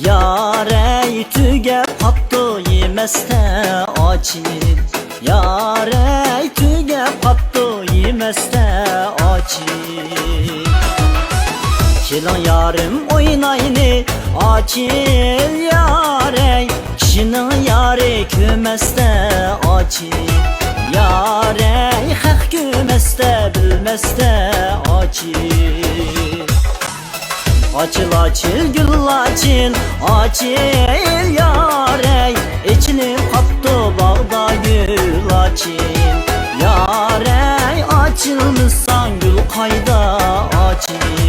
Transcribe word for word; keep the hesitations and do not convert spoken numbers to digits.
يارەي، تۈگەپ قاپتۇ يېمەستە ئاچىل. يارەي، تۈگەپ قاپتۇ يېمەستە ئاچىل. كېلىڭ يارىم ئوينايلى ئاچىل يارەي، كىشىنىڭ يارى كۆمەستە ئاچىل. يارەي، خەق كۆمەستە، بىلمەستە ئاچىل. ئاچىل، ئاچىل، گۈل ئاچىل، ئاچىل يارەي، ئېچىلىپ قاپتۇ باغدا گۈل ئاچىل. يارەي، ئاچىلمىساڭ گۈل قايدا ئاچىل؟